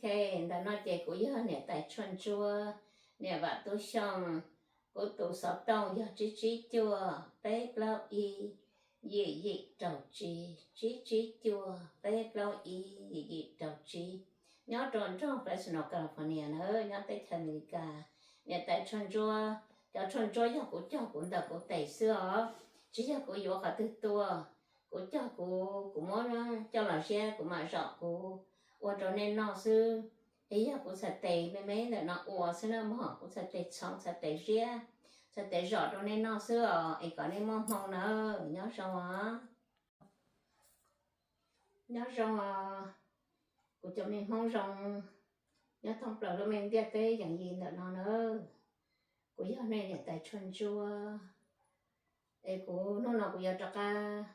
Ok, ntawm no ces kuv yog niam tais Tshuaj Ntsuab, niam Vam Tub Xyooj, kuv tus xov tooj yog tsib tsib cuaj peb plaub ib yim yim rau tsib, tsib tsib cuaj peb plaub ib yim yim rau tsib, nyob rau nroog Fresno, California na, nyob teb chaws Amelikas. Niam tais Tshuaj Ntsuab, cov tshuaj ntsuab yog kuv cog kuv ntawm kuv tes xwb os, tsis yog kuv yuav qhov twg tuaj. Kuv cog kuv, kuv muab coj los ziab kuv mam zom kuv ua rau nej noj xwb. Es yog kuv txhais tes me me ntawm no ua xwb na mog, kuv txhais tes txhoov, txhais tes ziab, txhais tes zom rau nej noj xwb os, es kom nej muaj hmoo na. Nyob zoo os, nyob zoo os, kuv cov me Hmoob zoo nyob thoob plaws lub me ntiaj teb yeem yim ntawm no na. Kuv yog nej niam tais Tshuaj Ntsuab, es kuv hnub no kuv yuav rov qab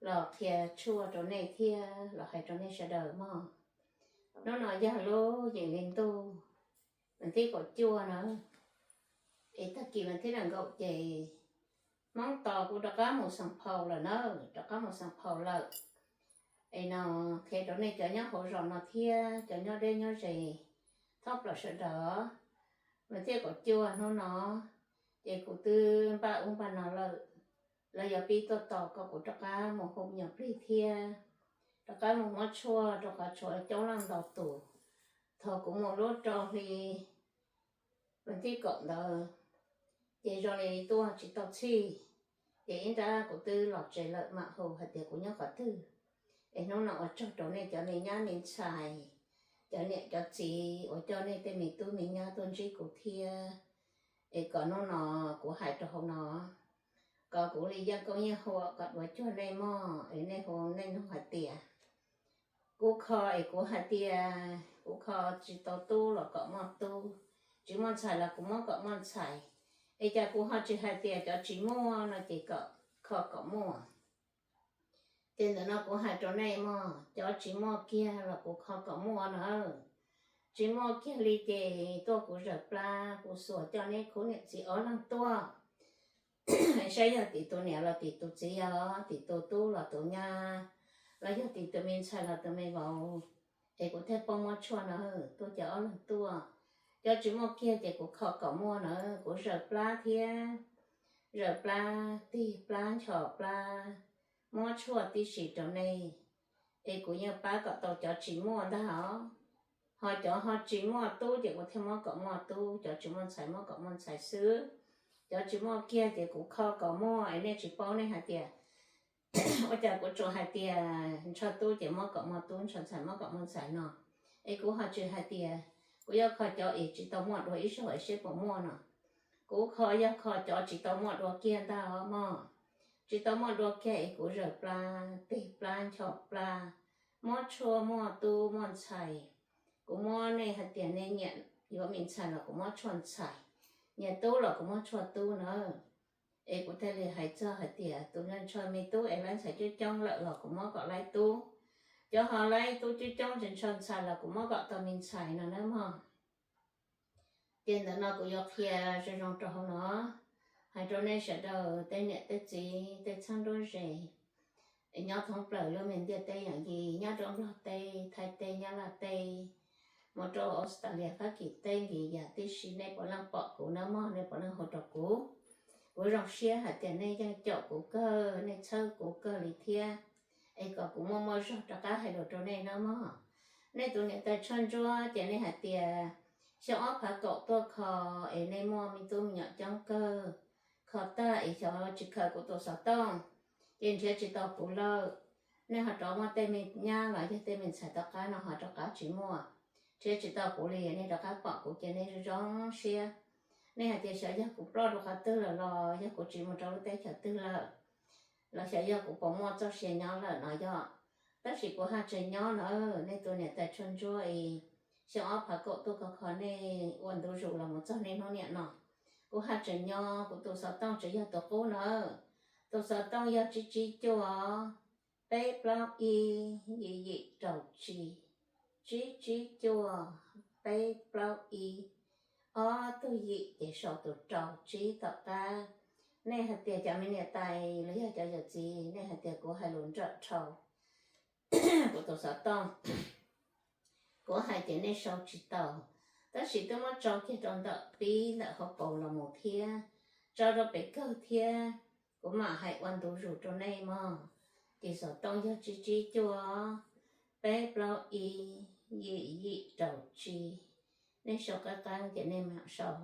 los qhia tshuaj rau nej thiab los hais rau nej sawv daws mog. Hnub no yog lub yim hli ntuj, vas thib kaum cuaj na, es tag kis vas thib nees nkaum ces Hmoob tos kuv rov qab mus Xeem Phau lawm na, rov qab mus Xeem Phau lawm. Es no qhia rau nej cov nyob hauv zos no thiab cov nyob deb nyob ze thoob plaws sawv daws, vas thib kaum cuaj hnub no ces kuv twb npaj ub npaj no lawm, lawv yuav pib tuaj tos kom kuv rov qab mus hu me nyuam plig thiab rov qab mus muab tshuaj rau qhov tshuav coob leej ntau tus. Thaum kuv mus lub rau hli vas thib kaum ntawd, ces zoo li tuaj tsis tau txhij, ces ib nrab kuv twb los tsev lawm mam hu hais tias kuv nyob qhov twg. Es hnub no ua tsaug rau nej cov me nyab me ntxhais, cov niam cov txiv uas coj nej tej me tub me nyab tuaj ntsib kuv thiab. Es kom hnub no kuv hais rau hauv no, kom kuv li yeej koob yeej huam kom duav cuag nej mog, es nej hu nej nug hais tias kuv kho es kuv hais tias kuv kho tsis tau tub los kom muaj tub, tsis muaj ntxhais los kuv muab kom muaj ntxhais. Es cas kuv ho tsis hais tias cov tsis muaj no ces kom kho kom muaj? Ces ntawm no kuv hais rau nej mog, cov tsis muaj kiag los kuv kho kom muaj na. Tsis muaj kiag li ces tuaj kuv zawm plab, kuv xuas coj neb khub niam txiv ob leeg tuaj saib yog tim tus niam los tim tus txiv, yog tim tus tub los tus nyab, los yog tim tus me ntxhais los tus me vauv, es kuv thiaj paub muab tshuaj na. Tuaj cov ob leeg tuaj, cov tsis muaj kiag ces kuv kho kom muaj na. Kuv zawm plab thiab, zawm plab, tig plab, nchos plab, muab tshuaj tib si rau nej, es kuv yeej pab kom tau cov tsis muaj ntag os. Ho cov ho tsis muaj tub ces kuv thiaj muab kom muaj tub, cov tsis muaj ntxhais muab kom muaj ntxhais xwb. Cov tsis muaj kiag ces kuv kho kom muaj, es nej tsis paub nej hais tias ua cas kuv tsuas hais tias ntsho tub ces muab kom muaj tub, ntsho ntxhais muab kom muaj ntxhais no. Es kuv ho tsis hais tias kuv yuav kho cov es tsis tau muaj dua ib zaug es seb puas muaj no. Kuv kho yog kho cov tsis tau muaj dua kiag ntag os mog. Tsis tau muaj dua kiag es kuv zawm plab, tig plab, nchos plab, muab tshuaj muaj tub muaj ntxhais. Kuv muab, nej hais tias nej nyiam yuav me ntxhais los kuv muab tshuaj ntxhais, nyiam tub los kuv muab tshuaj tub na. Es kuv thiaj li hais txog hais tias tus ntsho me tub es laib ntxhais coob coob lawm los kuv muab kom laib tub. Cov ho laib tub coob coob tsis ntsho ntxhais los kuv muab kom tau me ntxhais no nawb mog. Ces ntawm no kuv yuav qhia zoo zoo rau hauv no, hais rau nej sawv daws tej niam tej txiv tej txheeb nruab ze, nyob thoob plaws lub me ntiaj teb yam yis, nyob rau Nplog teb, Thaib teb, Nyab Laj teb, mus rau Australia, Fab Kis teb, Nkiv Yas tib si, nej puav leej pom kuv nawb mog, nej puav leej hu rau kuv. Kuv zoo siab hais tias nej yeej caum kuv kawg, nej txhawb kuv kawg li thiab. Es kom kuv muaj muaj zog rov qab hais lus rau nej nawb mog. Nej tus niam tais Tshuaj Ntsuab ces nej hais tias xyoo ob phav kaum tuaj kho, es nej muaj me tub me nyuam coob kawg, kho tag es xyov tsis khaws kuv tus xov tooj, ces nrhiav tsis tau kuv lawm. Nej ho rov muaj tej me nyab los yog tej me ntxhais tom qab no ho rov qab tsis muaj, nrhiav tsis tau kuv li, nej rov qab pom kuv ces nej zoo zoo siab. Nej hais tias xyov yog kuv ploj rau qhov twg lawm los yog kuv tsis mus rau lub teb chaws twg lawm, los xyov yog kuv puas muaj txoj sia nyob lawm no yog. Tab sis kuv haj tseem nyob na, nej tus niam tais Tshuaj Ntsuab es xyoo ob phav kaum tuaj kho kho nej ua ntu zus los mus txog niaj hnub niam no. Kuv haj tseem nyob, kuv tus xov tooj tseem yog tus qub na. Tus xov tooj yog tsib tsib cuaj peb plaub ib yim yim rau tsib, tsib tsib cuaj peb plaub ib, ob tug yim ces sau tus rau tsib tom qab. Nej hais tias cov me niam tais los yog cov yawm txiv, nej hais tias kuv hais lus nrawm dhau. Kuv tus xov tooj Kuv hais ces nej sau tsis tau, tab sis twb muab tso kiag rau ntawm pib ntawm hauv paus los mus thiab, tso rau pem kawg thiab. Kuv mam hais ua ntu zus rau nej mog. Ces xov tooj yog tsib tsib cuaj, peb plaub ib, yim yim rau tsib. Nej sau qab qab ces nej mam sau.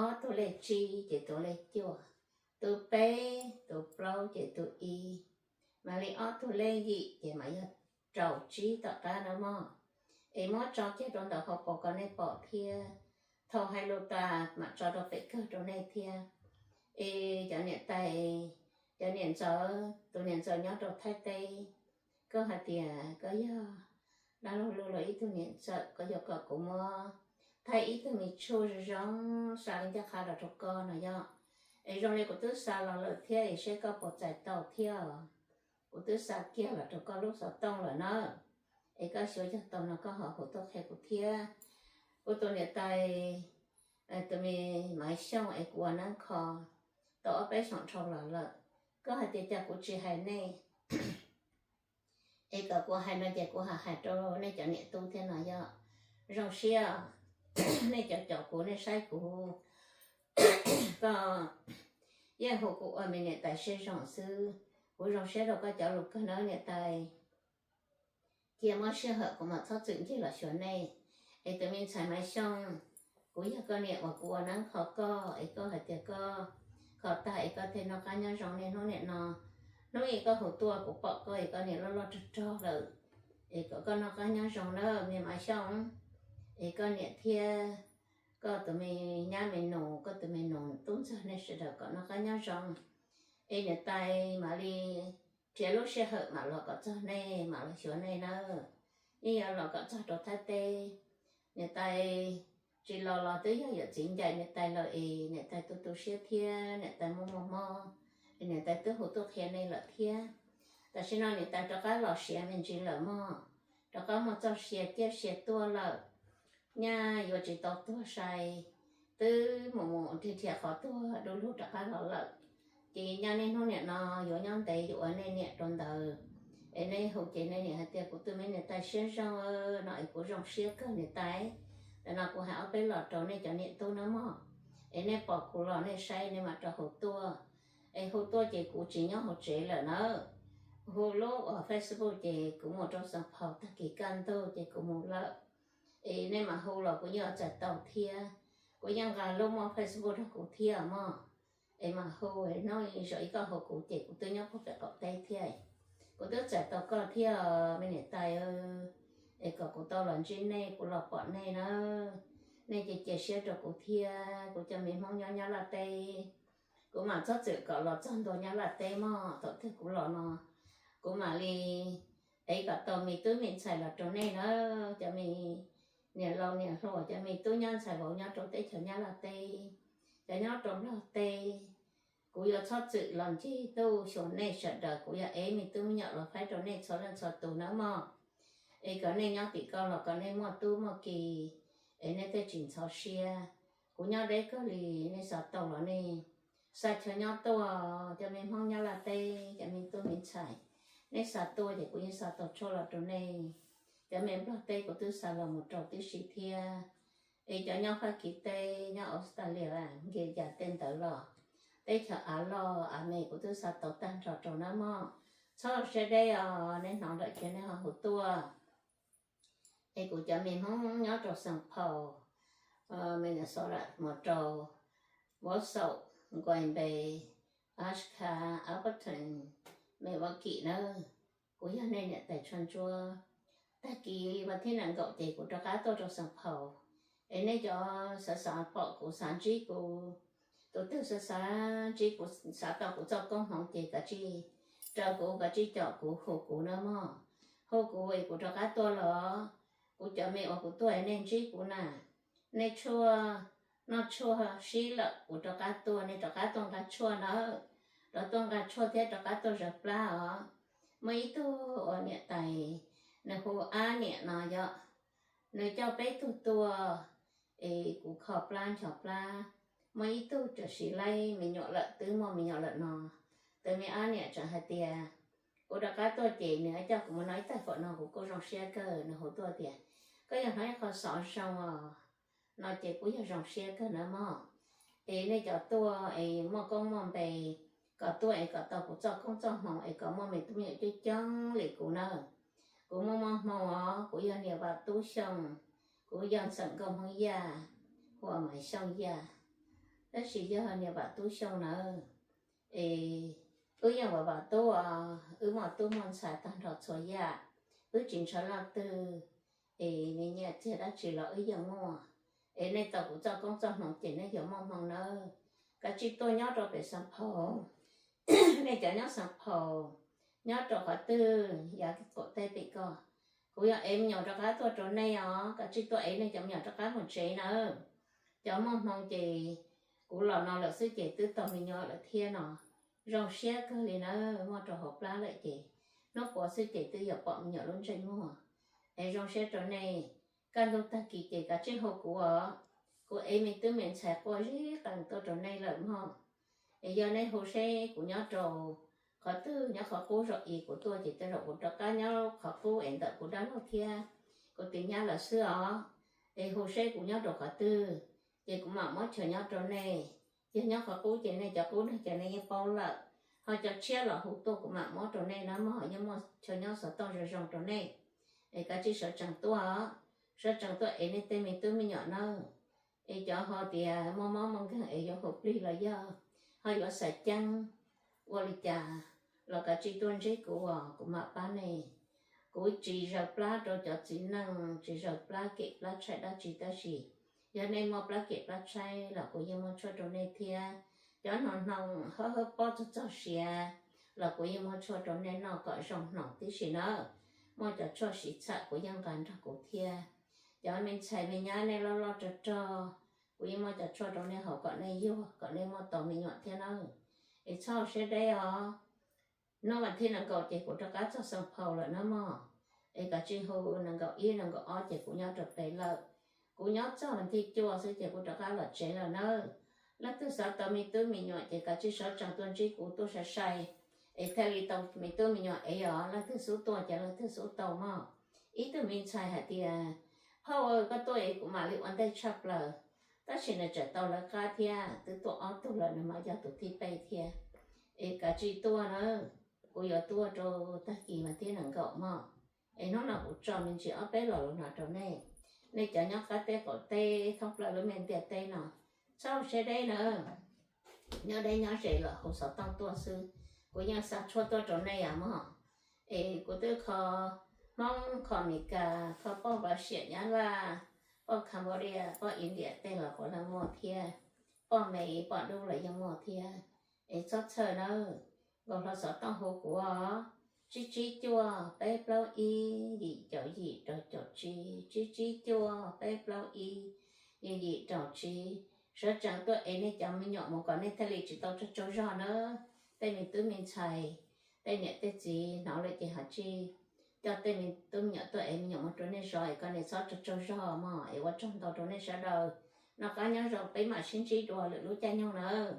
Ob tug lej tsib ces tus lej cuaj, tus peb, tus plaub ces tus ib, mam li ob tug lej yim ces mam yog rau tsib tom qab na mog. Es muab tso kiag rau ntawm hauv paus kom nej pom thiab. Thaum hais lus tas mam tso rau pem kawg rau nej thiab. Es cov niam tais, cov niam ntxawm, tus niam ntxawm nyob rau Thaib teb, koj hais tias koj yog dab laug Lug los ib tug niam ntxawm, koj yuav kom kuv muab thaij ib tug me tshuaj zoo zoo, xa li ncaj qha los rau koj no yog. Es zoo li kuv twb xa los lawm thiab es seb koj puas txais tau thiab. Kuv twb xa kiag los rau koj lub xov tooj lawm na. Es koj xyuas yog tau no koj ho hu tuaj qhia kuv thiab. Kuv tus niam tais, tus me Maiv Xyooj es kuv ua nab kho tau ob peb xyoos dhau los lawm. Koj hais tias cas kuv tsis hais nej, es kom kuv hais no ces kuv hais hais rau nej cov niam tub thiab no yog. Zoo siab nej cov caum kuv, nej saib kuv, koj yeej hu kuv ua me niam tais siab zoo xwb. Kuv zoo siab rau koj cov lus kawg nawb niam tais. Cia muaj sij hawm kuv mam txhob txwm ncig los xyuas nej. Es tus me ntxhais Maiv Xyooj, kuv yog koj niam uas kuv ua nab kho koj, es koj hais tias koj kho tag es koj thiaj noj qab nyob zoo niaj hnub niam no. Hnub ib koj hu tuaj kuv pom koj es koj niam loj loj rog rog lawm. Es kom koj noj qab nyob zoo na me Maiv Xyooj. Es koj niam thiab koj tus me nyab me nus, koj tus me nus tub ntxawg, nej sawv daws kom noj qab nyob zoo. Es niam tais mam li nrhiav lub sij hawm mam los kom txog nej, mam los xyuas nej nawb. Yeej yuav los kom txog rau Thaib teb. Niam tais tsis los los twb yog yawm txiv ncaim niam tais lawm es niam tais tu tu siab thiab niam tais muaj muaj mob, es niam tais twb hu tuaj qhia nej lawm thiab. Tam sim no niam tais rov qab los siav me ntsis lawm mog, rov qab muaj txoj sia ciaj sia tuaj lawm. Nyaj yuav tsis tau tuag sai, twb mus mus nrhiav nrhiav qhov tuag du lug rov qab los lawm. Ces nyaj niaj hnub niam no yuav nyob ntev yuav ua nej niam rau ntawd. Es nej hu ces nej niam hais tias kuv tus me niam tais siab zoo no es kuv zoo siab kawg niam tais. Ntawm no kuv hais ob peb los rau nej cov niam tub nawb mog. Es nej pom kuv los nej saib nej mam rov hu tuaj. Es hu tuaj ces kuv tsis nyob hauv tsev lawm nawb. Hu lub uas Facebook ces kuv mus rau Xeem Phaum, tag kis kaj ntug ces kuv mus lawm. Es nej mam hu los kuv yeej yuav txais tau thiab. Kuv yeej nqa lub muaj Facebook rau kuv thiab mog. Es mam hu, hnub ib zaug ib koj hu kuv ces kuv twb nyob puag pem qaum teb thiab. Kuv twb txais tau koj thiab me niam tais, es kom kuv tau los ntsib nej, kuv los pom nej na. Nej cia cia siab rau kuv thiab, kuv cov me Hmoob nyob Nyab Laj teb. Kuv mam txhob txwm kom los txog ntua Nyab Laj teb mog, thaum twg kuv los no kuv mam li ev kom tau me tub me ntxhais los rau nej na. Cov me niam laus niam hluas, cov me tub nyab ntxhais vauv nyob rau teb chaws Nyab Laj teb, cov nyob rau Nplog teb, kuv yuav txhob txwm los ncig tuaj xyuas nej sawv daws, kuv yuav ev me tub me nyuam los faib rau nej txhua leej txhua tus nawb mog. Es kom nej nyob tim ko los kom nej muaj tub muaj ki, es nej thiaj tsis ntxhov siab. Kuv nyob deb kawg li, nej xav tau los nej xa chaw nyob tuaj, cov me Hmoob Nyab Laj teb, cov me tub me ntxhais, nej xa tuaj ces kuv yeej xa tau tshuaj los rau nej. Cov me Nplog teb kuv twb xa los mus rau tib si thiab. Es cov nyob Fab Kis teb, nyob Australia, Nkias Yas tej ntawd los, teb chaws Av Loj Av Me kuv twb xa tau tag nrho rau nawb mog. Txhob siab deb os, nej hnov lawm ces nej ho hu tuaj. Es kuv cov me Hmoob nyob rau Xeem Phaum, Minnesota mus rau Wausau, Green Bay, Alaska, Alberton, Milwaukee nawb. Kuv yog nej niam tais Tshuaj Ntsuab. Tag kis vas thib nees nkaum ces kuv rov qab tuaj rau Xeem Phaum. Es nej cov xav xav pom kuv, xav ntsib kuv, tus twg xav xav ntsib kuv, xav tau kuv txoj koob hmoov ces kav tsij raws kuv, kav tsij caum kuv, hu kuv nawb mog. Hu kuv es kuv rov qab tuaj los. Kuv cov me uas kuv tuaj nej ntsib kuv na, nej tshuaj, noj tshuaj sib lawm kuv rov qab tuaj, nej rov qab tuaj nqa tshuaj nawb. Rov tuaj nqa tshuaj thiab rov qab tuaj zaws plab os. Muaj ib tug uas niam tais, nws hu Ab Niam no yog, nws coj peb tug tuaj, es kuv kho plab nchos plab. Muaj ib tug tam sim laib me nyuam lawm, twb muaj me nyuam lawm no. Tus me Ab Niam tseem hais tias kuv rov qab tuaj ces nws coj kuv mus noj ib tag fawm no kuv kuj zoo siab kawg. Nws hu tuaj tias koj yog hnov ib qho xov zoo os no ces kuv yog zoo siab kawg nawb mog. Es nej cov tuaj es muaj koob muaj npe, kom tuaj es kom tau kuv txoj koob txoj hmoov es kom muaj me tub me nyuam coob coob li kuv nawb. Kuv muaj muaj hmoo os, kuv yog niam Vam Tub Xyooj, kuv yog ntxawm nkauj Hmoob Yaj, hu ua Maiv Xyooj Yaj, tab sis yog niam Vam Tub Xyooj nawb. Es wb yeej Vam Vam Tub os, wb muaj tub muaj ntxhais tag nrho txhua yam, wb tsis ntshaw leej twg, es nyiam txiag dab tsi los wb yeej muaj. Es nej tau kuv txoj koob txoj hmoov ces nej yuav muaj hmoo nawb. Kav tsij tuaj nyob rau pem Xeev Phaum, nej cov nyob Xeev Phaum, nyob rau qhov twg yav qaum teb pem ko, kuv yuav ev me nyuam rov qab tuaj rau nej os. Kav tsij tuaj ev nej cov me nyuam rov qab mus tsev nawb. Cov muaj hmoo ces kuv los no lawm xwb ces twb tau me nyuam lawm thiab no. Zoo siab kawg li nawb, muaj rau hauv plab lawm ces hnub puav xwb ces twb yuav pom me nyuam lub ntsej muag. Es zoo siab rau nej, kaj ntug tag kis ces kav tsij hu kuv os. Kuv ev me tub me ntxhais quaj zib qees tuaj rau nej lawm mog. Es yog nej hu seb kuv nyob rau qhov twg, nyob qhov qub zog es kuv tuaj ces tej zaum kuv rov qab nyob qhov qub es ntawm kuv dab laug thiab kuv tus nyab lawm xwb os. Es hu seb kuv nyob rau qhov twg, ces kuv mam muab chaw nyob rau nej. Yog nyob qhov qub ces nej cov qub neeg ces nej yeej paub lawm. Ho cov tshiab los hu tuaj kuv mam muab rau nej na mog, yeej muaj chaw nyob xov tooj zoo zoo rau nej. Es kav tsij sawv tsees tuaj os, sawv tsees tuaj ev nej tej me tub me nyuam nawb. Es cov ho tias muaj mob muaj nkeeg es yuav hu plig los yog ho yuav xav ceeb ua li cas los kav tsij tuaj ntsib kuv os, kuv mam pab nej. Kuv tsis zaws plab rau cov txiv neej, tsis zaws plab kem plab tshaib dab tsi tab sis yog nej muaj plab kem plab tshaib los kuv yeej muaj tshuaj rau nej thiab. Cov hnoos hnoos hawb hawb pob txog txog siav los kuv yeej muaj tshuaj rau nej noj kom zoo hnoos tib si nawb. Muaj cov tshuaj siv txham kuv yeej nqa nrog kuv thiab. Cov me ntxhais me nyab nej loj loj rog rog, kuv yeej muaj cov tshuaj rau nej haus kom nej yuag kom nej muaj tau me nyuam thiab nawb. Es txhob siab deb os. Hnub vas thib nees nkaum ces kuv rov qab txog Xeev Phaum lawm nawb mog. Es kav tsij hu nees nkaum ib nees nkaum ob ces kuv nyob rau pem lawm. Kuv nyob txog vas thib cuaj xwb ces kuv rov qab los tsev lawm nawb. Leej twg xav tau me tub me nyuam ces kav tsij sawv tsees tuaj ntsib kuv tuaj sai sai, es thiaj li tau me tub me nyuam ev os. Leej twg xub tuaj ces leej twg xub tau mog. Ib tug me ntxhais hais tias, phauj, koj tuaj es kuv mam li ua ntej tshaj plaws, tab sis nws tseem tau lawv qab thiab, twb tuaj ob tug lawm, nws mas yog tus thib peb thiab. Es kav tsij tuaj nawb, kuv yuav tuaj rau tag kis vas thib nees nkaum mog. Es hnub no kuv tso me ntsis ob peb lo lus no rau nej, nej cov nyob qab teb qaum teb thoob plaws lub me ntiaj teb no, txhob siab deb nawb. Nyob deb nyob ze los hu xov tooj tuaj xwb, kuv yeej xa tshuaj tuaj rau nej os mog. Es kuv twb kho Hmoob, kho Amelikas, kho poj Npauv Siam, Nyab Laj, poj Cambodia, poj India tej los puav leej muaj thiab, poj Mev poj Dub los yeej muaj thiab. Es txhob txhawj nawb, nkaus hlo xov tooj hu kuv os, tsib tsib cuaj peb plaub ib yim caum yim rau caum tsib, tsib tsib cuaj peb plaub ib yim yim rau tsib. Sawv tsees tuaj ev nej cov me nyuam mus kom nej thiaj li tsis tau tsaug tsaug zog nawb. Tej me tub me ntxhais, tej niam tej txiv hnov lawm ces ho tsis coj tej me tub me nyuam tuaj ev me nyuam mus rau nej zov es kom nej txhob tsaug tsaug zog mog. Es ua tsaug ntau rau nej sawv daws, noj qab nyob zoo, peb mam sib ntsib dua lwm lub caij nyoog nawb.